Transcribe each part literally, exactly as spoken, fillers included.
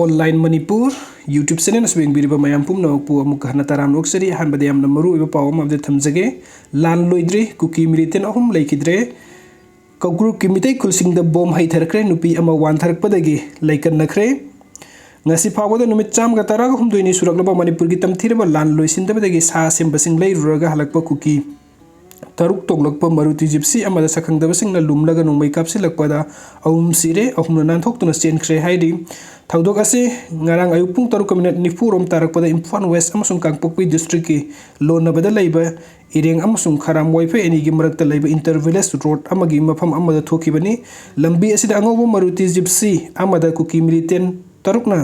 Online Manipur YouTube channel ꯑꯁꯤꯕꯨ ꯌꯦꯡꯕꯤꯔꯤꯕ ꯃꯌꯥꯝ ꯄꯨꯝꯅꯃꯛꯄꯨ ꯑꯃꯨꯛꯀ ꯍꯟꯅ ꯇꯔꯥꯝꯅ ꯑꯣꯛꯆꯔꯤ꯫ ꯑꯍꯥꯟꯕꯗ ꯌꯥꯝꯅ ꯃꯔꯨ ꯑꯣꯏꯕ ꯄꯥꯎ ꯑꯃ ꯑꯃꯗꯤ ꯊꯝꯖꯒꯦ꯫ ꯂꯥꯟ ꯂꯣꯏꯗ꯭ꯔꯤ, ꯀꯨꯀꯤ militant ꯑꯍꯨꯝ ꯂꯩꯈꯤꯗ꯭ꯔꯦ꯫ ꯀꯧꯒ꯭ꯔꯨꯛꯀꯤ ꯃꯤꯇꯩ ꯈꯨꯜꯁꯤꯡꯗ ꯕꯣꯝ ꯍꯩꯊꯔꯛꯈ꯭ꯔꯦ꯫ ꯅꯨꯄꯤ ꯑꯃ ꯋꯥꯟꯊꯔꯛꯄꯗꯒꯤ ꯂꯩꯀꯟꯅꯈ꯭ꯔꯦ꯫ ꯉꯁꯤ ꯐꯥꯎꯕꯗ ꯅꯨꯃꯤꯠ ꯆꯥꯝꯃꯒ ꯇꯔꯥꯒ ꯍꯨꯝꯗꯣꯏꯅꯤ ꯁꯨꯔꯛꯂꯕ ꯃꯅꯤꯄꯨꯔꯒꯤ ꯇꯝꯊꯤꯔꯕ ꯂꯥꯟ ꯂꯣꯏꯁꯤꯟꯗꯕꯗꯒꯤ ꯁꯥ ꯁꯦꯝꯕꯁꯤꯡ ꯂꯩꯔꯨꯔꯒ ꯍꯜꯂꯛꯄ ꯀꯨꯀꯤ ꯇꯔꯨꯛ ꯇꯣꯡꯂꯛꯄ ꯃꯔꯨꯇꯤ ꯖꯤꯞꯁꯤ ꯑꯃꯗ ꯁꯛꯈꯪꯗꯕꯁꯤꯡꯅ ꯂꯨꯝꯂꯒ ꯅꯣꯡꯃꯩ ꯀꯥꯞꯁꯤꯜꯂꯛꯄꯗ ꯑꯍꯨꯝ ꯁꯤꯔꯦ, ꯑꯍꯨꯝꯅ ꯅꯥꯟꯊꯣꯛꯇꯨꯅ ꯆꯦꯟꯈ꯭ꯔꯦ ꯍꯥꯏꯔꯤ꯫ ꯊꯧꯗꯣꯛ ꯑꯁꯤ ꯉꯔꯥꯡ ꯑꯌꯨꯛ ꯄꯨꯡ ꯇꯔꯨꯛꯀ ꯃꯤꯅꯠ ꯅꯤꯐꯨ ꯔꯣꯝ ꯇꯥꯔꯛꯄꯗ ꯏꯝꯐꯥꯜ ꯋꯦꯁ ꯑꯃꯁꯨꯡ ꯀꯥꯡꯄꯣꯛꯄꯤ district ꯀꯤ ꯂꯣꯟꯅꯕꯗ ꯂꯩꯕ ꯏꯔꯦꯡ ꯑꯃꯁꯨꯡ ꯈꯔꯥꯝ ꯋꯥꯏꯐꯩ ꯑꯅꯤꯒꯤ ꯃꯔꯛꯇ ꯂꯩꯕ inter village road ꯑꯃꯒꯤ ꯃꯐꯝ ꯑꯃꯗ ꯊꯣꯛꯈꯤꯕꯅꯤ꯫ ꯂꯝꯕꯤ ꯑꯁꯤꯗ ꯑꯉꯧꯕ ꯃꯔꯨꯇꯤ ꯖꯤꯞꯁꯤ ꯑꯃꯗ ꯀꯨꯀꯤ militant ꯇꯔꯨꯛꯅ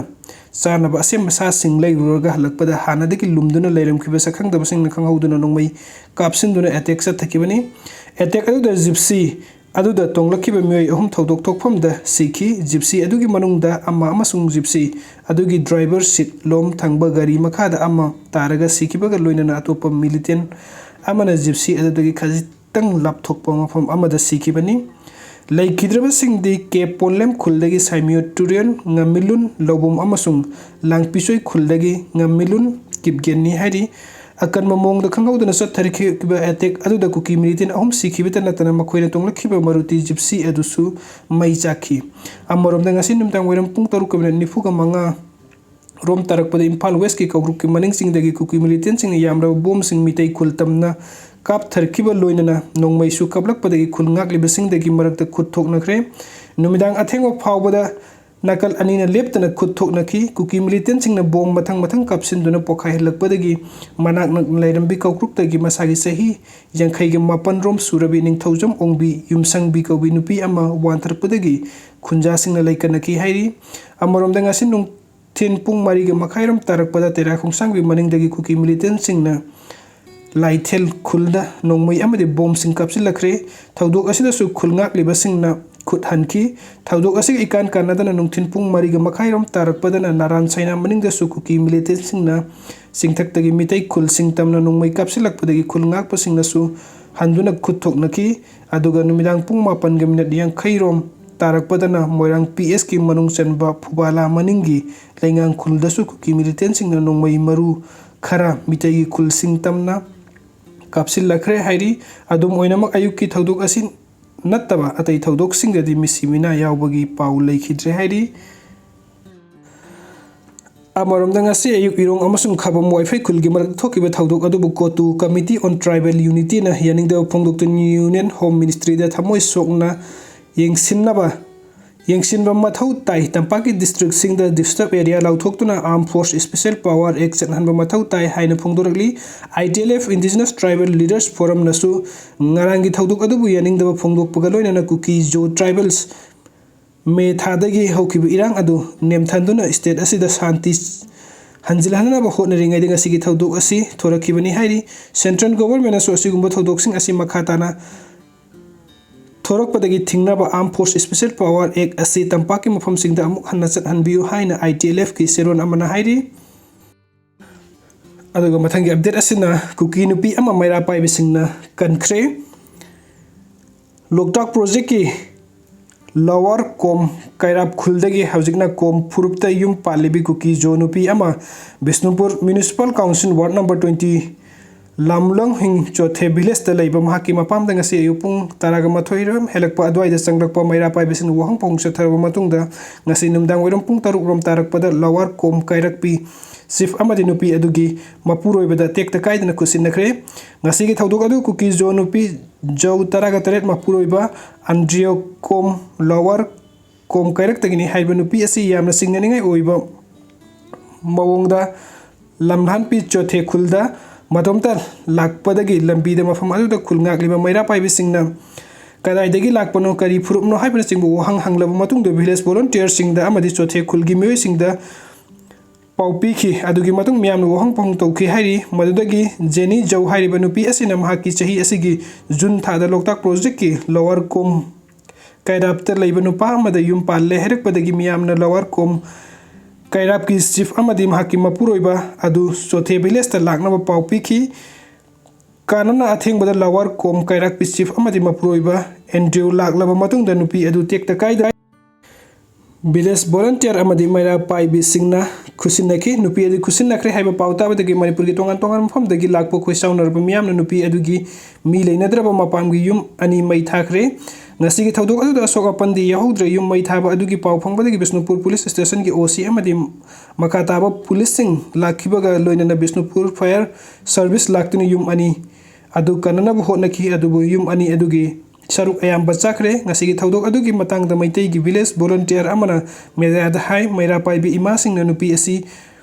ꯆꯥꯅꯕ ꯑꯁꯦꯝꯕ ꯁꯥꯁꯤꯡ ꯂꯩꯔꯨꯔꯒ ꯍꯜꯂꯛꯄꯗ ꯍꯥꯟꯅꯗꯒꯤ ꯂꯨꯝꯗꯨꯅ ꯂꯩꯔꯝꯈꯤꯕ ꯁꯛꯈꯪꯗꯕꯁꯤꯡꯅ ꯈꯪꯍꯧꯗꯅ ꯅꯣꯡꯃꯩ ꯀꯥꯞꯁꯤꯟꯗꯨꯅ attack ꯆꯠꯊꯈꯤꯕꯅꯤ꯫ Attack ꯑꯗꯨꯗ ꯖꯤꯞꯁꯤ ꯑꯗꯨꯗ ꯇꯣꯡꯂꯛꯈꯤꯕ ꯃꯤꯑꯣꯏ ꯑꯍꯨꯝ ꯊꯧꯗꯣꯛ ꯊꯣꯛꯐꯝꯗ ꯁꯤꯈꯤ꯫ ꯖꯤꯞꯁꯤ ꯑꯗꯨꯒꯤ ꯃꯅꯨꯡꯗ ꯑꯃ ꯑꯃꯁꯨꯡ ꯖꯤꯞꯁꯤ ꯑꯗꯨꯒꯤ driver seat ꯂꯣꯝ ꯊꯪꯕ ꯒꯥꯔꯤ ꯃꯈꯥꯗ ꯑꯃ ꯇꯥꯔꯒ ꯁꯤꯈꯤꯕꯒ ꯂꯣꯏꯅꯅ ꯑꯇꯣꯞꯄ militant ꯑꯃꯅ ꯖꯤꯞꯁꯤ ꯑꯗꯨꯗꯒꯤ ꯈꯖꯤꯛꯇꯪ ꯂꯥꯞꯊꯣꯛꯄ ꯃꯐꯝ ꯑꯃꯗ ꯁꯤꯈꯤꯕꯅꯤ꯫ ꯂꯩꯈꯤꯗ꯭ꯔꯕꯁꯤꯡꯗꯤ ꯀꯦ ꯄꯣꯟꯂꯦꯝ ꯈꯨꯜꯗꯒꯤ ꯁꯥꯏꯃꯤꯌꯣ ꯇꯨꯔꯦꯟ, ꯉꯝꯃꯤꯂꯨꯟ ꯂꯧꯕꯨꯝ ꯑꯃꯁꯨꯡ ꯂꯥꯡꯄꯤꯆꯣꯏ ꯈꯨꯜꯗꯒꯤ ꯉꯝꯃꯤꯂꯨꯟ ꯀꯤꯞꯒꯦꯟꯅꯤ ꯍꯥꯏꯔꯤ꯫ ꯑꯀꯟꯕ ꯃꯑꯣꯡꯗ ꯈꯪꯍꯧꯗꯅ ꯆꯠꯊꯔꯛꯈꯤꯕ attack ꯑꯗꯨꯗ ꯀꯨꯀꯤ militant ꯑꯍꯨꯝ ꯁꯤꯈꯤꯕꯇ ꯅꯠꯇꯅ ꯃꯈꯣꯏꯅ ꯇꯣꯡꯂꯛꯈꯤꯕ ꯃꯔꯨꯇꯤ ꯖꯤꯞꯁꯤ ꯑꯗꯨꯁꯨ ꯃꯩ ꯆꯥꯛꯈꯤ꯫ ꯑꯃꯔꯣꯝꯗ ꯉꯁꯤ ꯅꯨꯃꯤꯗꯥꯡ ꯋꯥꯏꯔꯝ ꯄꯨꯡ ꯇꯔꯨꯛꯀ ꯃꯤꯅꯠ ꯅꯤꯐꯨꯒ ꯃꯉꯥ ꯔꯣꯝ ꯇꯥꯔꯛꯄꯗ ꯏꯝꯐꯥꯜ ꯋꯦꯁꯀꯤ ꯀꯧꯒ꯭ꯔꯨꯛꯀꯤ ꯃꯅꯤꯡ ꯆꯤꯡꯗꯒꯤ ꯀꯨꯀꯤ militantꯁꯤꯡꯅ ꯌꯥꯝꯂꯕ ꯕꯣꯝꯁꯤꯡ ꯃꯤꯇꯩ ꯈꯨꯜ ꯇꯝꯅ ꯀꯥꯞꯊꯔꯛꯈꯤꯕ ꯂꯣꯏꯅꯅ ꯅꯣꯡꯃꯩꯁꯨ ꯀꯥꯞꯂꯛꯄꯗꯒꯤ ꯈꯨꯜ ꯉꯥꯛꯂꯤꯕꯁꯤꯡꯗꯒꯤ ꯃꯔꯛꯇ ꯈꯨꯠ ꯊꯣꯛꯅꯈ꯭ꯔꯦ꯫ ꯅꯨꯃꯤꯗꯥꯡ ꯑꯊꯦꯡꯕ ꯐꯥꯎꯕꯗ ꯅꯥꯀꯜ ꯑꯅꯤꯅ ꯂꯦꯞꯇꯅ ꯈꯨꯠ ꯊꯣꯛꯅꯈꯤ꯫ ꯀꯨꯀꯤ militantꯁꯤꯡꯅ ꯕꯣꯝ ꯃꯊꯪ ꯃꯊꯪ ꯀꯥꯞꯁꯤꯟꯗꯨꯅ ꯄꯣꯈꯥꯏꯍꯜꯂꯛꯄꯗꯒꯤ ꯃꯅꯥꯛ ꯅꯛꯅ ꯂꯩꯔꯝꯕꯤ ꯀꯧꯒ꯭ꯔꯨꯛꯇꯒꯤ ꯃꯁꯥꯒꯤ ꯆꯍꯤ ꯌꯥꯡꯈꯩꯒ ꯃꯥꯄꯟ ꯔꯣꯝ ꯁꯨꯔꯕꯤ ꯅꯤꯡꯊꯧꯖꯝ ꯑꯣꯡꯕꯤ ꯌꯨꯝꯁꯪꯕꯤ ꯀꯧꯕꯤ ꯅꯨꯄꯤ ꯑꯃ ꯋꯥꯟꯊꯔꯛꯄꯗꯒꯤ ꯈꯨꯟꯖꯥꯁꯤꯡꯅ ꯂꯩꯀꯠꯅꯈꯤ ꯍꯥꯏꯔꯤ꯫ ꯑꯃꯔꯣꯝꯗ ꯉꯁꯤ ꯅꯨꯡꯊꯤꯜ ꯄꯨꯡ ꯃꯔꯤꯒ ꯃꯈꯥꯏ ꯔꯣꯝ ꯇꯥꯔꯛꯄꯗ ꯇꯦꯔꯥ ꯈꯣꯡꯁꯥꯡꯕꯤ ꯃꯅꯤꯡꯗꯒꯤ ꯀꯨꯀꯤ militantꯁꯤꯡꯅ ꯂꯥꯏꯊꯦꯜ ꯈꯨꯜꯗ ꯅꯣꯡꯃꯩ ꯑꯃꯗꯤ ꯕꯣꯝꯁꯤꯡ ꯀꯥꯞꯁꯤꯜꯂꯛꯈ꯭ꯔꯦ꯫ ꯊꯧꯗꯣꯛ ꯑꯁꯤꯗꯁꯨ ꯈꯨꯜ ꯉꯥꯛꯂꯤꯕꯁꯤꯡꯅ ꯈꯨꯠ ꯍꯟꯈꯤ꯫ ꯊꯧꯗꯣꯛ ꯑꯁꯤꯒ ꯏꯀꯥꯟ ꯀꯥꯟꯅꯗꯅ ꯅꯨꯡꯊꯤꯜ ꯄꯨꯡ ꯃꯔꯤꯒ ꯃꯈꯥꯏ ꯔꯣꯝ ꯇꯥꯔꯛꯄꯗꯅ ꯅꯥꯔꯥꯟ ꯁꯥꯏꯅꯥ ꯃꯅꯤꯡꯗꯁꯨ ꯀꯨꯀꯤ militantꯁꯤꯡꯅ ꯆꯤꯡꯊꯛꯇꯒꯤ ꯃꯤꯇꯩ ꯈꯨꯜꯁꯤꯡ ꯇꯝꯅ ꯅꯣꯡꯃꯩ ꯀꯥꯞꯁꯤꯜꯂꯛꯄꯗꯒꯤ ꯈꯨꯜ ꯉꯥꯛꯄꯁꯤꯡꯅꯁꯨ ꯍꯟꯗꯨꯅ ꯈꯨꯠ ꯊꯣꯛꯅꯈꯤ꯫ ꯑꯗꯨꯒ ꯅꯨꯃꯤꯗꯥꯡ ꯄꯨꯡ ꯃꯥꯄꯟꯒ ꯃꯤꯅꯠ ꯌꯥꯡꯈꯩ ꯔꯣꯝ ꯇꯥꯔꯛꯄꯗꯅ ꯃꯣꯏꯔꯥꯡ ꯄꯤ ꯑꯦꯁꯀꯤ ꯃꯅꯨꯡ ꯆꯟꯕ ꯐꯨꯕꯥꯂꯥ ꯃꯅꯤꯡꯒꯤ ꯂꯩꯉꯥꯡ ꯈꯨꯜꯗꯁꯨ ꯀꯨꯀꯤ ꯃꯤꯂꯤꯇꯦꯟꯁꯤꯡꯅ ꯅꯣꯡꯃꯩ ꯃꯔꯨ ꯈꯔ ꯃꯤꯇꯩꯒꯤ ꯈꯨꯜꯁꯤꯡ ꯇꯝꯅ ꯀꯥꯞꯁꯤꯜꯂꯛꯈ꯭ꯔꯦ ꯍꯥꯏꯔꯤ꯫ ꯑꯗꯨꯝ ꯑꯣꯏꯅꯃꯛ, ꯑꯌꯨꯛꯀꯤ ꯊꯧꯗꯣꯛ ꯑꯁꯤ ꯅꯠꯇꯕ ꯑꯇꯩ ꯊꯧꯗꯣꯛꯁꯤꯡꯗꯗꯤ ꯃꯤꯁꯤ ꯃꯤꯅꯥ ꯌꯥꯎꯕꯒꯤ ꯄꯥꯎ ꯂꯩꯈꯤꯗ꯭ꯔꯦ ꯍꯥꯏꯔꯤ꯫ ꯑꯃꯔꯣꯝꯗ, ꯉꯁꯤ ꯑꯌꯨꯛ ꯏꯔꯣꯡ ꯑꯃꯁꯨꯡ ꯈꯥꯕꯝ ꯋꯥꯏꯐꯩ ꯈꯨꯜꯒꯤ ꯃꯔꯛꯇ ꯊꯣꯛꯈꯤꯕ ꯊꯧꯗꯣꯛ ꯑꯗꯨꯕꯨ ꯀꯣꯇꯨ Committee on Tribal Unityꯅ ꯌꯥꯅꯤꯡꯗꯕ ꯐꯣꯡꯗꯣꯛꯇꯨꯅ Union Home Ministryꯗ ꯊꯃꯣꯏ ꯁꯣꯛꯅ ꯌꯦꯡꯁꯤꯟꯅꯕ, ꯌꯦꯡꯁꯤꯟꯕ ꯃꯊꯧ ꯇꯥꯏ, ꯇꯝꯄꯥꯛꯀꯤ districtꯁꯤꯡꯗ disturb area ꯂꯥꯎꯊꯣꯛꯇꯨꯅ Armed Force Special Power Act ꯆꯠꯍꯟꯕ ꯃꯊꯧ ꯇꯥꯏ ꯍꯥꯏꯅ ꯐꯣꯡꯗꯣꯔꯛꯂꯤ꯫ I T L F Indigenous Tribal Leaders Forumꯅꯁꯨ ꯉꯔꯥꯡꯒꯤ ꯊꯧꯗꯣꯛ ꯑꯗꯨꯕꯨ ꯌꯥꯅꯤꯡꯗꯕ ꯐꯣꯡꯗꯣꯛꯄꯒ ꯂꯣꯏꯅꯅ ꯀꯨꯀꯤ ꯖꯣ tribals ꯃꯦ ꯊꯥꯗꯒꯤ ꯍꯧꯈꯤꯕ ꯏꯔꯥꯡ ꯑꯗꯨ ꯅꯦꯝꯊꯟꯗꯨꯅ state ꯑꯁꯤꯗ ꯁꯥꯟꯇꯤ ꯍꯟꯖꯤꯜꯍꯟꯅꯕ ꯍꯣꯠꯅꯔꯤꯉꯩꯗ ꯉꯁꯤꯒꯤ ꯊꯧꯗꯣꯛ ꯑꯁꯤ ꯊꯣꯔꯛꯈꯤꯕꯅꯤ ꯍꯥꯏꯔꯤ꯫ Central Governmentꯅꯁꯨ ꯑꯁꯤꯒꯨꯝꯕ ꯊꯧꯗꯣꯛꯁꯤꯡ ꯑꯁꯤ ꯃꯈꯥ ꯇꯥꯅ ꯊꯣꯔꯛꯄꯗꯒꯤ ꯊꯤꯡꯅꯕ Armed Force Special Power Act ꯑꯁꯤ ꯇꯝꯄꯥꯛꯀꯤ ꯃꯐꯝꯁꯤꯡꯗ ꯑꯃꯨꯛ ꯍꯟꯅ ꯆꯠꯍꯟꯕꯤꯌꯨ ꯍꯥꯏꯅ I T L Fꯀꯤ ꯆꯦꯔꯣꯜ ꯑꯃꯅ ꯍꯥꯏꯔꯤ꯫ ꯑꯗꯨꯒ ꯃꯊꯪꯒꯤ update ꯑꯁꯤꯅ ꯀꯨꯀꯤ ꯅꯨꯄꯤ ꯑꯃ ꯃꯩꯔꯥ ꯄꯥꯏꯕꯁꯤꯡꯅ ꯀꯟꯈ꯭ꯔꯦ꯫ ꯂꯣꯛꯇꯥꯛ projectꯀꯤ Lower ꯀꯣꯝ ꯀꯩꯔꯥꯞ ꯈꯨꯜꯗꯒꯤ ꯍꯧꯖꯤꯛꯅ ꯀꯣꯝ ꯐꯨꯔꯨꯞꯇ ꯌꯨꯝ ꯄꯥꯜꯂꯤꯕꯤ ꯀꯨꯀꯤ ꯖꯣ ꯅꯨꯄꯤ ꯑꯃ Bishnupur Municipal Council Ward number twenty ꯂꯥꯝꯂꯣꯡ ꯍꯤꯡ ꯆꯣꯊꯦ villageꯇ ꯂꯩꯕ ꯃꯍꯥꯛꯀꯤ ꯃꯄꯥꯝꯗ ꯉꯁꯤ ꯑꯌꯨꯛ ꯄꯨꯡ ꯇꯔꯥꯒ ꯃꯥꯊꯣꯏ ꯍꯦꯜꯂꯛꯄ ꯑꯗꯨꯋꯥꯏꯗ ꯆꯪꯂꯛꯄ ꯃꯩꯔꯥ ꯄꯥꯏꯕꯤꯁꯤꯡꯅ ꯋꯥꯍꯪ ꯄꯥꯎꯍꯪ ꯆꯠꯊꯔꯕ ꯃꯇꯨꯡꯗ ꯉꯁꯤ ꯅꯨꯃꯤꯗꯥꯡ ꯋꯥꯏꯔꯝ ꯄꯨꯡ ꯇꯔꯨꯛ ꯔꯣꯝ ꯇꯥꯔꯛꯄꯗ Lower ꯀꯣꯝ ꯀꯩꯔꯛꯄꯤ chief ꯑꯃꯗꯤ ꯅꯨꯄꯤ ꯑꯗꯨꯒꯤ ꯃꯄꯨꯔꯣꯏꯕꯗ ꯇꯦꯛꯇ ꯀꯥꯏꯗꯅ ꯈꯨꯠꯁꯤꯟꯅꯈ꯭ꯔꯦ꯫ ꯉꯁꯤꯒꯤ ꯊꯧꯗꯣꯛ ꯑꯗꯨ ꯀꯨꯀꯤ ꯖꯣ ꯅꯨꯄꯤ ꯖꯧ ꯇꯔꯥꯒ ꯇꯔꯦꯠ ꯃꯄꯨꯔꯣꯏꯕ ꯑꯟꯗ꯭ꯔꯤꯌꯣ ꯀꯣꯝ Lower ꯀꯣꯝ ꯀꯩꯔꯛꯇꯒꯤꯅꯤ ꯍꯥꯏꯕ ꯅꯨꯄꯤ ꯑꯁꯤ ꯌꯥꯝꯅ ꯆꯤꯡꯅꯅꯤꯡꯉꯥꯏ ꯑꯣꯏꯕ ꯃꯑꯣꯡꯗ ꯂꯝꯍꯥꯟꯄꯤ ꯆꯣꯊꯦ ꯈꯨꯜꯗ ꯃꯇꯣꯝꯇ ꯂꯥꯛꯄꯗꯒꯤ ꯂꯝꯕꯤꯗ ꯃꯐꯝ ꯑꯗꯨꯗ ꯈꯨꯜ ꯉꯥꯛꯂꯤꯕ ꯃꯩꯔꯥ ꯄꯥꯏꯕꯤꯁꯤꯡꯅ "ꯀꯗꯥꯏꯗꯒꯤ ꯂꯥꯛꯄꯅꯣ, ꯀꯔꯤ ꯐꯨꯔꯨꯞꯅꯣ?" ꯍꯥꯏꯕꯅꯆꯤꯡꯕ ꯋꯥꯍꯪ ꯍꯪꯂꯕ ꯃꯇꯨꯡꯗ village volunteerꯁꯤꯡꯗ ꯑꯃꯗꯤ ꯆꯣꯊꯦ ꯈꯨꯜꯒꯤ ꯃꯤꯑꯣꯏꯁꯤꯡꯗ ꯄꯥꯎ ꯄꯤꯈꯤ꯫ ꯑꯗꯨꯒꯤ ꯃꯇꯨꯡ ꯃꯤꯌꯥꯝꯅ ꯋꯥꯍꯪ ꯄꯥꯎꯍꯪ ꯇꯧꯈꯤ ꯍꯥꯏꯔꯤ꯫ ꯃꯗꯨꯗꯒꯤ ꯖꯦꯅꯤ ꯖꯧ ꯍꯥꯏꯔꯤꯕ ꯅꯨꯄꯤ ꯑꯁꯤꯅ ꯃꯍꯥꯛꯀꯤ ꯆꯍꯤ ꯑꯁꯤꯒꯤ ꯖꯨꯟ ꯊꯥꯗ ꯂꯣꯛꯇꯥꯛ projectꯀꯤ Lower ꯀꯣꯝ ꯀꯩꯔꯥꯞꯇ ꯂꯩꯕ ꯅꯨꯄꯥ ꯑꯃꯗ ꯌꯨꯝ ꯄꯥꯜꯂꯦ ꯍꯥꯏꯔꯛꯄꯗꯒꯤ ꯃꯤꯌꯥꯝꯅ Lower ꯀꯣꯝ ꯀꯩꯔꯥꯞꯀꯤ chief ꯑꯃꯗꯤ ꯃꯍꯥꯛꯀꯤ ꯃꯄꯨꯔꯣꯏꯕ ꯑꯗꯨ ꯆꯣꯊꯦ villageꯇ ꯂꯥꯛꯅꯕ ꯄꯥꯎ ꯄꯤꯈꯤ꯫ ꯀꯥꯅꯅ ꯑꯊꯦꯡꯕꯗ ꯂꯋꯥꯔ ꯀꯣꯝ ꯀꯩꯔꯥꯛꯄꯤ ꯆꯤꯐ ꯑꯃꯗꯤ ꯃꯄꯨꯔꯣꯏꯕ ꯑꯦꯟꯗ꯭ꯔꯤꯌꯨ ꯂꯥꯛꯂꯕ ꯃꯇꯨꯡꯗ ꯅꯨꯄꯤ ꯑꯗꯨ ꯇꯦꯛꯇ ꯀꯥꯏꯗ ꯚꯤꯂꯦꯖ ꯚꯣꯂꯟꯇꯤꯌꯔ ꯑꯃꯗꯤ ꯃꯩꯔꯥ ꯄꯥꯏꯕꯤꯁꯤꯡꯅ ꯈꯨꯠꯁꯤꯟꯅꯈꯤ꯫ ꯅꯨꯄꯤ ꯑꯗꯨ ꯈꯨꯠꯁꯤꯟꯅꯈ꯭ꯔꯦ ꯍꯥꯏꯕ ꯄꯥꯎ ꯇꯥꯕꯗꯒꯤ ꯃꯅꯤꯄꯨꯔꯒꯤ ꯇꯣꯉꯥꯟ ꯇꯣꯉꯥꯟꯕ ꯃꯐꯝꯗꯒꯤ ꯂꯥꯛꯄ ꯈꯣꯏ ꯆꯥꯎꯅꯔꯕ ꯃꯤꯌꯥꯝꯅ ꯅꯨꯄꯤ ꯑꯗꯨꯒꯤ ꯃꯤ ꯂꯩꯅꯗ꯭ꯔꯕ ꯃꯄꯥꯝꯒꯤ ꯌꯨꯝ ꯑꯅꯤ ꯃꯩ ꯊꯥꯈ꯭ꯔꯦ꯫ ꯉꯁꯤꯒꯤ ꯊꯧꯗꯣꯛ ꯑꯗꯨꯗ ꯑꯁꯣꯛ ꯑꯄꯟꯗꯤ ꯌꯥꯎꯍꯧꯗ꯭ꯔꯦ꯫ ꯌꯨꯝ ꯃꯩ ꯊꯥꯕ ꯑꯗꯨꯒꯤ ꯄꯥꯎ ꯐꯪꯕꯗꯒꯤ ꯕꯤꯁꯅꯨꯄꯨꯔ ꯄꯨꯂꯤꯁ ꯁ꯭ꯇꯦꯁꯟꯒꯤ ꯑꯣ ꯁꯤ ꯑꯃꯗꯤ ꯃꯈꯥ ꯇꯥꯕ ꯄꯨꯂꯤꯁꯁꯤꯡ ꯂꯥꯛꯈꯤꯕꯒ ꯂꯣꯏꯅꯅ ꯕꯤꯁꯅꯨꯄꯨꯔ ꯐꯥꯌꯔ ꯁꯔꯚꯤꯁ ꯂꯥꯛꯇꯨꯅ ꯌꯨꯝ ꯑꯅꯤ ꯑꯗꯨ ꯀꯟꯅꯅꯕ ꯍꯣꯠꯅꯈꯤ, ꯑꯗꯨꯕꯨ ꯌꯨꯝ ꯑꯅꯤ ꯑꯗꯨꯒꯤ ꯁꯔꯨꯛ ꯑꯌꯥꯝꯕ ꯆꯥꯈ꯭ꯔꯦ꯫ ꯉꯁꯤꯒꯤ ꯊꯧꯗꯣꯛ ꯑꯗꯨꯒꯤ ꯃꯇꯥꯡꯗ ꯃꯩꯇꯩꯒꯤ ꯚꯤꯂꯦꯖ ꯚꯣꯂꯟꯇꯤꯌꯔ ꯑꯃꯅ ꯃꯦꯗꯤꯌꯥꯗ ꯍꯥꯏ, ꯃꯩꯔꯥ ꯄꯥꯏꯕꯤ ꯏꯃꯥꯁꯤꯡꯅ ꯅꯨꯄꯤ ꯑꯁꯤ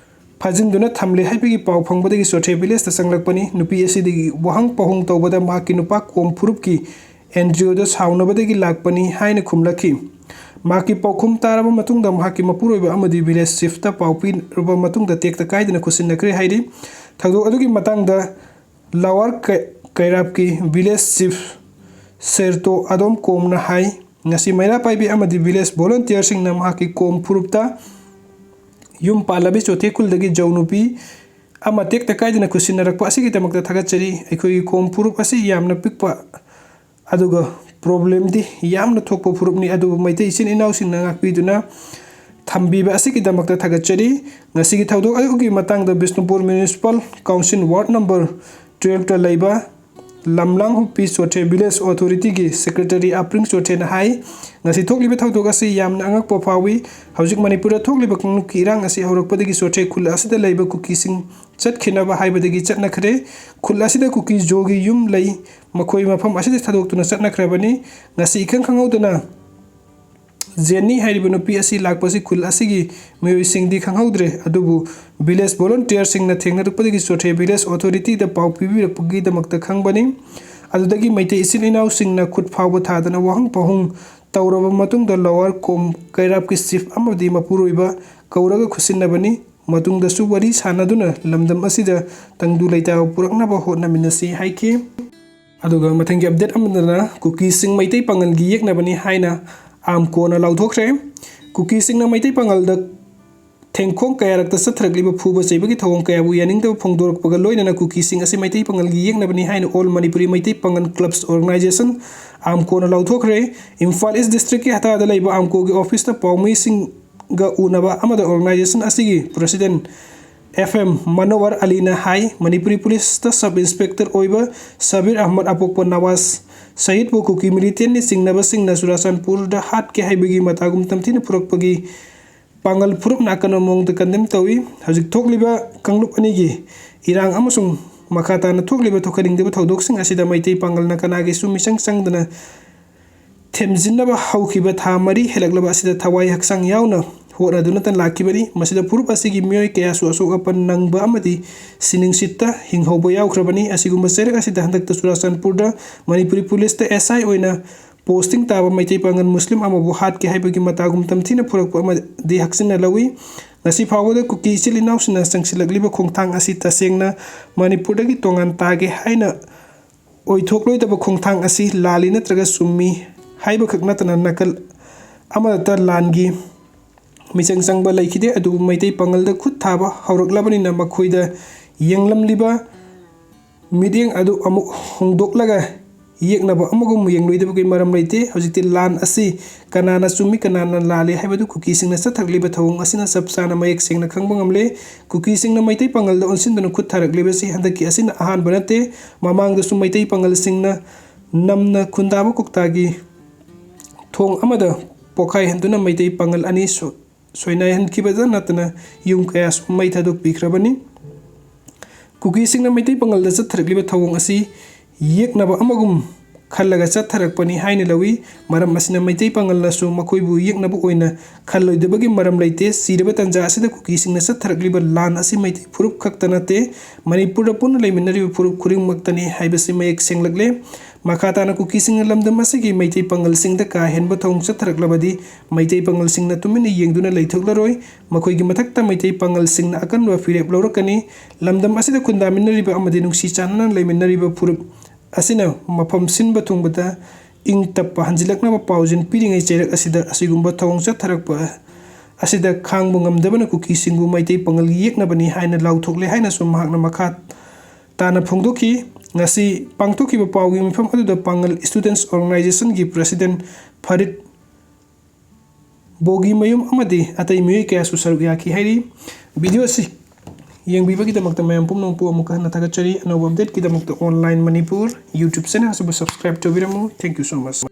ꯐꯥꯖꯤꯟꯗꯨꯅ ꯊꯝꯂꯦ ꯍꯥꯏꯕꯒꯤ ꯄꯥꯎ ꯐꯪꯕꯗꯒꯤ ꯆꯣꯊꯦ ꯚꯤꯂꯦꯖꯇ ꯆꯪꯂꯛꯄꯅꯤ꯫ ꯅꯨꯄꯤ ꯑꯁꯤꯗꯒꯤ ꯋꯥꯍꯪ ꯄꯥꯎꯍꯪ ꯇꯧꯕꯗ ꯃꯍꯥꯛꯀꯤ ꯅꯨꯄꯥ ꯀꯣꯝ ꯐꯨꯔꯨꯞꯀꯤ ꯑꯦꯟꯗ꯭ꯔꯤꯌꯣꯗ ꯁꯥꯎꯅꯕꯗꯒꯤ ꯂꯥꯛꯄꯅꯤ ꯍꯥꯏꯅ ꯈꯨꯝꯂꯛꯈꯤ꯫ ꯃꯍꯥꯛꯀꯤ ꯄꯥꯎꯈꯨꯝ ꯇꯥꯔꯕ ꯃꯇꯨꯡꯗ ꯃꯍꯥꯛꯀꯤ ꯃꯄꯨꯔꯣꯏꯕ ꯑꯃꯗꯤ ꯚꯤꯂꯦꯖ ꯆꯤꯐꯇ ꯄꯥꯎ ꯄꯤꯔꯕ ꯃꯇꯨꯡꯗ ꯇꯦꯛꯇ ꯀꯥꯏꯗꯅ ꯈꯨꯠꯁꯤꯟꯅꯈ꯭ꯔꯦ ꯍꯥꯏꯔꯤ꯫ ꯊꯧꯗꯣꯛ ꯑꯗꯨꯒꯤ ꯃꯇꯥꯡꯗ ꯂꯋꯥꯔ ꯀꯩ-, ꯀꯩꯔꯥꯞꯀꯤ ꯚꯤꯂꯦꯖ ꯆꯤꯐ ꯁꯦꯔꯇꯣ ꯑꯗꯣꯝ ꯀꯣꯝꯅ ꯍꯥꯏ, ꯉꯁꯤ ꯃꯩꯔꯥ ꯄꯥꯏꯕꯤ ꯑꯃꯗꯤ ꯚꯤꯂꯦꯖ ꯚꯣꯂꯟꯇꯤꯌꯔꯁꯤꯡꯅ ꯃꯍꯥꯛꯀꯤ ꯀꯣꯝ ꯐꯨꯔꯨꯞꯇ ꯌꯨꯝ ꯄꯥꯜꯂꯕꯤ ꯆꯣꯊꯦ ꯈꯨꯜꯗꯒꯤ ꯖꯧ ꯅꯨꯄꯤ ꯑꯃ ꯇꯦꯛꯇ ꯀꯥꯏꯗꯅ ꯈꯨꯠꯁꯤꯟꯅꯔꯛꯄ ꯑꯁꯤꯒꯤꯗꯃꯛꯇ ꯊꯥꯒꯠꯆꯔꯤ꯫ ꯑꯩꯈꯣꯏꯒꯤ ꯀꯣꯝ ꯐꯨꯔꯨꯞ ꯑꯁꯤ ꯌꯥꯝꯅ ꯄꯤꯛꯄ ꯑꯗꯨꯒ ꯄ꯭ꯔꯣꯕ꯭ꯂꯦꯝꯗꯤ ꯌꯥꯝꯅ ꯊꯣꯛꯄ ꯐꯨꯔꯨꯞꯅꯤ, ꯑꯗꯨꯕꯨ ꯃꯩꯇꯩ ꯏꯆꯤꯟ ꯏꯅꯥꯎꯁꯤꯡꯅ ꯉꯥꯛꯄꯤꯗꯨꯅ ꯊꯝꯕꯤꯕ ꯑꯁꯤꯒꯤꯗꯃꯛꯇ ꯊꯥꯒꯠꯆꯔꯤ꯫ ꯉꯁꯤꯒꯤ ꯊꯧꯗꯣꯛ ꯑꯗꯨꯒꯤ ꯃꯇꯥꯡꯗ Bishnupur municipal council ward number ꯇꯨꯌꯦꯜꯐꯇ ꯂꯩꯕ ꯂꯝꯂꯥꯡ ꯍꯨꯞꯄꯤ ꯆꯣꯊꯦ ꯚꯤꯂꯦꯖ ꯑꯣꯊꯣꯔꯤꯇꯤꯒꯤ ꯁꯦꯀ꯭ꯔꯦꯇꯔꯤ ꯑꯄ꯭ꯔꯤꯡ ꯆꯣꯊꯦꯅ ꯍꯥꯏ, ꯉꯁꯤ ꯊꯣꯛꯂꯤꯕ ꯊꯧꯗꯣꯛ ꯑꯁꯤ ꯌꯥꯝꯅ ꯑꯉꯛꯄ ꯐꯥꯎꯏ꯫ ꯍꯧꯖꯤꯛ ꯃꯅꯤꯄꯨꯔꯗ ꯊꯣꯛꯂꯤꯕ ꯀꯥꯡꯂꯨꯞꯀꯤ ꯏꯔꯥꯡ ꯑꯁꯤ ꯍꯧꯔꯛꯄꯗꯒꯤ ꯆꯣꯊꯦ ꯈꯨꯜ ꯑꯁꯤꯗ ꯂꯩꯕ ꯀꯨꯀꯤꯁꯤꯡ ꯆꯠꯈꯤꯅꯕ ꯍꯥꯏꯕꯗꯒꯤ ꯆꯠꯅꯈ꯭ꯔꯦ꯫ ꯈꯨꯜ ꯑꯁꯤꯗ ꯀꯨꯀꯤ ꯖꯣꯒꯤ ꯌꯨꯝ ꯂꯩ, ꯃꯈꯣꯏ ꯃꯐꯝ ꯑꯁꯤꯗ ꯊꯥꯗꯣꯛꯇꯨꯅ ꯆꯠꯅꯈ꯭ꯔꯕꯅꯤ꯫ ꯉꯁꯤ ꯏꯈꯪ ꯈꯪꯍꯧꯗꯅ ꯖꯦꯟꯅꯤ ꯍꯥꯏꯔꯤꯕ ꯅꯨꯄꯤ ꯑꯁꯤ ꯂꯥꯛꯄꯁꯤ ꯈꯨꯜ ꯑꯁꯤꯒꯤ ꯃꯤꯑꯣꯏꯁꯤꯡꯗꯤ ꯈꯪꯍꯧꯗ꯭ꯔꯦ, ꯑꯗꯨꯕꯨ ꯚꯤꯂꯦꯖ ꯚꯣꯂꯨꯟꯇꯤꯌꯔꯁꯤꯡꯅ ꯊꯦꯡꯅꯔꯛꯄꯗꯒꯤ ꯆꯣꯊꯦ ꯚꯤꯂꯦꯖ ꯑꯣꯊꯣꯔꯤꯇꯤꯗ ꯄꯥꯎ ꯄꯤꯕꯤꯔꯛꯄꯒꯤꯗꯃꯛꯇ ꯈꯪꯕꯅꯤ꯫ ꯑꯗꯨꯗꯒꯤ ꯃꯩꯇꯩ ꯏꯆꯤꯜ ꯏꯅꯥꯎꯁꯤꯡꯅ ꯈꯨꯠ ꯐꯥꯎꯕ ꯊꯥꯗꯅ ꯋꯥꯍꯪ ꯄꯥꯎꯍꯪ ꯇꯧꯔꯕ ꯃꯇꯨꯡꯗ ꯂꯋꯥꯔ ꯀꯣꯝ ꯀꯩꯔꯥꯞꯀꯤ ꯆꯤꯐ ꯑꯃꯗꯤ ꯃꯄꯨꯔꯣꯏꯕ ꯀꯧꯔꯒ ꯈꯨꯠꯁꯤꯟꯅꯕꯅꯤ꯫ ꯃꯇꯨꯡꯗꯁꯨ ꯋꯥꯔꯤ ꯁꯥꯟꯅꯗꯨꯅ ꯂꯝꯗꯝ ꯑꯁꯤꯗ ꯇꯪꯗꯨ ꯂꯩꯇꯥꯕ ꯄꯨꯔꯛꯅꯕ ꯍꯣꯠꯅꯃꯤꯟꯅꯁꯤ ꯍꯥꯏꯈꯤ꯫ ꯑꯗꯨꯒ ꯃꯊꯪꯒꯤ ꯑꯞꯗꯦꯠ ꯑꯃꯗꯅ ꯀꯨꯀꯤꯁꯤꯡ ꯃꯩꯇꯩ ꯄꯥꯉꯜꯒꯤ ꯌꯦꯛꯅꯕꯅꯤ ꯍꯥꯏꯅ ꯑꯥꯝꯀꯣꯅ ꯂꯥꯎꯊꯣꯛꯈ꯭ꯔꯦ꯫ ꯀꯨꯀꯤꯁꯤꯡꯅ ꯃꯩꯇꯩ ꯄꯥꯉꯜꯗ ꯊꯦꯡꯈꯣꯡ ꯀꯌꯥꯔꯛꯇ ꯆꯠꯊꯔꯛꯂꯤꯕ ꯐꯨꯕ ꯆꯩꯕꯒꯤ ꯊꯧꯑꯣꯡ ꯀꯌꯥꯕꯨ ꯌꯥꯅꯤꯡꯗꯕ ꯐꯣꯡꯗꯣꯔꯛꯄꯒ ꯂꯣꯏꯅꯅ ꯀꯨꯀꯤꯁꯤꯡ ꯑꯁꯤ ꯃꯩꯇꯩ ꯄꯥꯉꯜꯒꯤ ꯌꯦꯛꯅꯕꯅꯤ ꯍꯥꯏꯅ All Manipuri Meitei Pangal Clubs Organization, AMCOꯅ ꯂꯥꯎꯊꯣꯛꯈ꯭ꯔꯦ꯫ Imphal ꯏꯁ ꯗꯤꯁꯇ꯭ꯔꯤꯛꯀꯤ ꯍꯇꯥꯗ ꯂꯩꯕ AMCOꯒꯤ ꯑꯣꯐꯤꯁꯇ ꯄꯥꯎꯃꯤꯁꯤꯡꯒ ꯎꯅꯕ ꯑꯃꯗ organization ꯑꯁꯤꯒꯤ president F M ꯃꯅꯣꯍꯔ ꯑꯂꯤꯅ ꯍꯥꯏ, ꯃꯅꯤꯄꯨꯔꯤ ꯄꯨꯂꯤꯁꯇ sub inspector ꯑꯣꯏꯕ ꯁꯕꯤꯔ ꯑꯍꯃꯗ ꯑꯄꯣꯛꯄ ꯅꯋꯥꯖ ꯁꯌꯤꯗꯄꯨ ꯀꯨꯀꯤ militantꯅ ꯆꯤꯡꯅꯕꯁꯤꯡꯅ ꯆꯨꯔꯥꯆꯥꯟꯄꯨꯔꯗ ꯍꯥꯠꯀꯦ ꯍꯥꯏꯕꯒꯤ ꯃꯇꯥꯒꯨꯝ ꯇꯝꯊꯤꯅ ꯐꯨꯔꯛꯄꯒꯤ ꯄꯥꯡꯒꯜ ꯐꯨꯔꯨꯞꯅ ꯑꯀꯟꯕ ꯃꯑꯣꯡꯗ condemn ꯇꯧꯏ꯫ ꯍꯧꯖꯤꯛ ꯊꯣꯛꯂꯤꯕ ꯀꯥꯡꯂꯨꯞ ꯑꯅꯤꯒꯤ ꯏꯔꯥꯡ ꯑꯃꯁꯨꯡ ꯃꯈꯥ ꯇꯥꯅ ꯊꯣꯛꯂꯤꯕ ꯊꯣꯛꯍꯟꯅꯤꯡꯗꯕ ꯊꯧꯗꯣꯛꯁꯤꯡ ꯑꯁꯤꯗ ꯃꯩꯇꯩ ꯄꯥꯡꯒꯜꯅ ꯀꯅꯥꯒꯤꯁꯨ ꯃꯤꯆꯪ ꯆꯪꯗꯅ ꯊꯦꯝꯖꯤꯟꯅꯕ ꯍꯧꯈꯤꯕ ꯊꯥ ꯃꯔꯤ ꯍꯦꯜꯂꯛꯂꯕ ꯑꯁꯤꯗ ꯊꯋꯥꯏ ꯍꯛꯆꯥꯡ ꯌꯥꯎꯅ ꯍꯣꯠꯅꯗꯨꯅꯇ ꯂꯥꯛꯈꯤꯕꯅꯤ꯫ ꯃꯁꯤꯗ ꯐꯨꯔꯨꯞ ꯑꯁꯤꯒꯤ ꯃꯤꯑꯣꯏ ꯀꯌꯥꯁꯨ ꯑꯁꯣꯛ ꯑꯄꯟ ꯅꯪꯕ ꯑꯃꯗꯤ ꯁꯤꯅꯤꯡꯁꯤꯠꯇ ꯍꯤꯡꯍꯧꯕ ꯌꯥꯎꯈ꯭ꯔꯕꯅꯤ꯫ ꯑꯁꯤꯒꯨꯝꯕ ꯆꯩꯔꯛ ꯑꯁꯤꯗ ꯍꯟꯗꯛꯇ ꯆꯨꯔꯥꯆꯥꯟꯄꯨꯔꯗ ꯃꯅꯤꯄꯨꯔꯤ ꯄꯨꯂꯤꯁꯇ S I ꯑꯣꯏꯅ posting ꯇꯥꯕ ꯃꯩꯇꯩ ꯄꯥꯉꯜ ꯃꯨꯁꯂꯤꯝ ꯑꯃꯕꯨ ꯍꯥꯠꯀꯦ ꯍꯥꯏꯕꯒꯤ ꯃꯇꯥꯒꯨꯝ ꯇꯝꯊꯤꯅ ꯐꯨꯔꯛꯄ ꯑꯃꯗꯤ ꯍꯛꯆꯤꯟꯅ ꯂꯧꯏ꯫ ꯉꯁꯤ ꯐꯥꯎꯕꯗ ꯀꯨꯀꯤ ꯏꯆꯤꯜ ꯏꯅꯥꯎꯁꯤꯡꯅ ꯆꯪꯁꯤꯜꯂꯛꯂꯤꯕ ꯈꯣꯡꯊꯥꯡ ꯑꯁꯤ ꯇꯁꯦꯡꯅ ꯃꯅꯤꯄꯨꯔꯗꯒꯤ ꯇꯣꯉꯥꯟ ꯇꯥꯒꯦ ꯍꯥꯏꯅ ꯑꯣꯏꯊꯣꯛꯂꯣꯏꯗꯕ ꯈꯣꯡꯊꯥꯡ ꯑꯁꯤ ꯂꯥꯜꯂꯤ ꯅꯠꯇ꯭ꯔꯒ ꯆꯨꯝꯃꯤ ꯍꯥꯏꯕꯈꯛ ꯅꯠꯇꯅ ꯅꯥꯀꯜ ꯑꯃꯗꯇ ꯂꯥꯟꯒꯤ ꯃꯤꯆꯪ ꯆꯪꯕ ꯂꯩꯈꯤꯗꯦ꯫ ꯑꯗꯨꯕꯨ ꯃꯩꯇꯩ ꯄꯥꯉꯜꯗ ꯈꯨꯠ ꯊꯥꯕ ꯍꯧꯔꯛꯂꯕꯅꯤꯅ ꯃꯈꯣꯏꯗ ꯌꯦꯡꯂꯝꯂꯤꯕ ꯃꯤꯠꯌꯦꯡ ꯑꯗꯨ ꯑꯃꯨꯛ ꯍꯣꯡꯗꯣꯛꯂꯒ ꯌꯦꯛꯅꯕ ꯑꯃꯒꯨꯝ ꯌꯦꯡꯂꯣꯏꯗꯕꯒꯤ ꯃꯔꯝ ꯂꯩꯇꯦ꯫ ꯍꯧꯖꯤꯛꯇꯤ ꯂꯥꯟ ꯑꯁꯤ ꯀꯅꯥꯅ ꯆꯨꯝꯃꯤ ꯀꯅꯥꯅ ꯂꯥꯜꯂꯤ ꯍꯥꯏꯕꯗꯨ ꯀꯨꯀꯤꯁꯤꯡꯅ ꯆꯠꯊꯔꯛꯂꯤꯕ ꯊꯧꯑꯣꯡ ꯑꯁꯤꯅ ꯆꯞ ꯆꯥꯅ ꯃꯌꯦꯛ ꯁꯦꯡꯅ ꯈꯪꯕ ꯉꯝꯂꯦ꯫ ꯀꯨꯀꯤꯁꯤꯡꯅ ꯃꯩꯇꯩ ꯄꯥꯉꯜꯗ ꯑꯣꯟꯁꯤꯟꯗꯨꯅ ꯈꯨꯠ ꯊꯥꯔꯛꯂꯤꯕꯁꯤ ꯍꯟꯗꯛꯀꯤ ꯑꯁꯤꯅ ꯑꯍꯥꯟꯕ ꯅꯠꯇꯦ꯫ ꯃꯃꯥꯡꯗꯁꯨ ꯃꯩꯇꯩ ꯄꯥꯉꯜꯁꯤꯡꯅ ꯅꯝꯅ ꯈꯨꯟꯗꯥꯕ ꯀꯧꯇꯥꯒꯤ ꯊꯣꯡ ꯑꯃꯗ ꯄꯣꯈꯥꯏꯍꯟꯗꯨꯅ ꯃꯩꯇꯩ ꯄꯥꯉꯜ ꯑꯅꯤ ꯁꯣ-, ꯁꯣꯏꯅꯥꯏꯍꯟꯈꯤꯕꯗ ꯅꯠꯇꯅ ꯌꯨꯝ ꯀꯌꯥꯁꯨ ꯃꯩ ꯊꯥꯗꯣꯛꯄꯤꯈ꯭ꯔꯕꯅꯤ꯫ ꯀꯨꯀꯤꯁꯤꯡꯅ ꯃꯩꯇꯩ ꯄꯥꯉꯜꯗ ꯆꯠꯊꯔꯛꯂꯤꯕ ꯊꯧꯑꯣꯡ ꯑꯁꯤ ꯌꯦꯛꯅꯕ ꯑꯃꯒꯨꯝ ꯈꯜꯂꯒ ꯆꯠꯊꯔꯛꯄꯅꯤ ꯍꯥꯏꯅ ꯂꯧꯏ꯫ ꯃꯔꯝ ꯑꯁꯤꯅ ꯃꯩꯇꯩ ꯄꯥꯉꯜꯅꯁꯨ ꯃꯈꯣꯏꯕꯨ ꯌꯦꯛꯅꯕ ꯑꯣꯏꯅ ꯈꯜꯂꯣꯏꯗꯕꯒꯤ ꯃꯔꯝ ꯂꯩꯇꯦ꯫ ꯆꯤꯔꯕ ꯇꯥꯟꯖꯥ ꯑꯁꯤꯗ ꯀꯨꯀꯤꯁꯤꯡꯅ ꯆꯠꯊꯔꯛꯂꯤꯕ ꯂꯥꯟ ꯑꯁꯤ ꯃꯩꯇꯩ ꯐꯨꯔꯨꯞ ꯈꯛꯇ ꯅꯠꯇꯦ, ꯃꯅꯤꯄꯨꯔꯗ ꯄꯨꯟꯅ ꯂꯩꯃꯤꯟꯅꯔꯤꯕ ꯐꯨꯔꯨꯞ ꯈꯨꯗꯤꯡꯃꯛꯇꯅꯤ ꯍꯥꯏꯕꯁꯤ ꯃꯌꯦꯛ ꯁꯦꯡꯂꯛꯂꯦ꯫ ꯃꯈꯥ ꯇꯥꯅ ꯀꯨꯀꯤꯁꯤꯡꯅ ꯂꯝꯗꯝ ꯑꯁꯤꯒꯤ ꯃꯩꯇꯩ ꯄꯥꯉꯜꯁꯤꯡꯗ ꯀꯥ ꯍꯦꯟꯕ ꯊꯧꯑꯣꯡ ꯆꯠꯊꯔꯛꯂꯕꯗꯤ ꯃꯩꯇꯩ ꯄꯥꯉꯜꯁꯤꯡꯅ ꯇꯨꯃꯤꯟꯅ ꯌꯦꯡꯗꯨꯅ ꯂꯩꯊꯣꯛꯂꯔꯣꯏ꯫ ꯃꯈꯣꯏꯒꯤ ꯃꯊꯛꯇ ꯃꯩꯇꯩ ꯄꯥꯉꯜꯁꯤꯡꯅ ꯑꯀꯟꯕ ꯐꯤꯔꯦꯞ ꯂꯧꯔꯛꯀꯅꯤ꯫ ꯂꯝꯗꯝ ꯑꯁꯤꯗ ꯈꯨꯟꯗꯥꯃꯤꯟꯅꯔꯤꯕ ꯑꯃꯗꯤ ꯅꯨꯡꯁꯤ ꯆꯥꯟꯅꯅ ꯂꯩꯃꯤꯟꯅꯔꯤꯕ ꯐꯨꯔꯨꯞ ꯑꯁꯤꯅ ꯃꯐꯝ ꯁꯤꯟꯕ ꯊꯨꯡꯕꯗ ꯏꯪ ꯇꯞꯄ ꯍꯟꯖꯤꯜꯂꯛꯅꯕ ꯄꯥꯎꯖꯦꯜ ꯄꯤꯔꯤꯉꯩ ꯆꯩꯔꯛ ꯑꯁꯤꯗ ꯑꯁꯤꯒꯨꯝꯕ ꯊꯧꯑꯣꯡ ꯆꯠꯊꯔꯛꯄ ꯑꯁꯤꯗ ꯈꯥꯡꯕ ꯉꯝꯗꯕꯅ ꯀꯨꯀꯤꯁꯤꯡꯕꯨ ꯃꯩꯇꯩ ꯄꯥꯉꯜꯒꯤ ꯌꯦꯛꯅꯕꯅꯤ ꯍꯥꯏꯅ ꯂꯥꯎꯊꯣꯛꯂꯦ ꯍꯥꯏꯅꯁꯨ ꯃꯍꯥꯛꯅ ꯃꯈꯥ ꯇꯥꯅ ꯐꯣꯡꯗꯣꯛꯈꯤ꯫ ꯉꯁꯤ ꯄꯥꯡꯊꯣꯛꯈꯤꯕ ꯄꯥꯎꯒꯤ ꯃꯤꯐꯝ ꯑꯗꯨꯗ ꯄꯥꯉꯜ Students Organization ꯒꯤ President ꯐꯔꯤꯗ ꯕꯣꯒꯤꯃꯌꯨꯝ ꯑꯃꯗꯤ ꯑꯇꯩ ꯃꯤꯑꯣꯏ ꯀꯌꯥꯁꯨ ꯁꯔꯨꯛ ꯌꯥꯈꯤ ꯍꯥꯏꯔꯤ꯫ Video ꯑꯁꯤ ꯌꯦꯡꯕꯤꯕꯒꯤꯗꯃꯛꯇ ꯃꯌꯥꯝ ꯄꯨꯝꯅꯃꯛꯄꯨ ꯑꯃꯨꯛꯀ ꯍꯟꯅ ꯊꯥꯒꯠꯆꯔꯤ꯫ ꯑꯅꯧꯕ update ꯀꯤꯗꯃꯛꯇ Online Manipur YouTube channel ꯑꯁꯤꯕꯨ subscribe ꯇꯧꯕꯤꯔꯝꯃꯨ꯫ Thank you so much꯫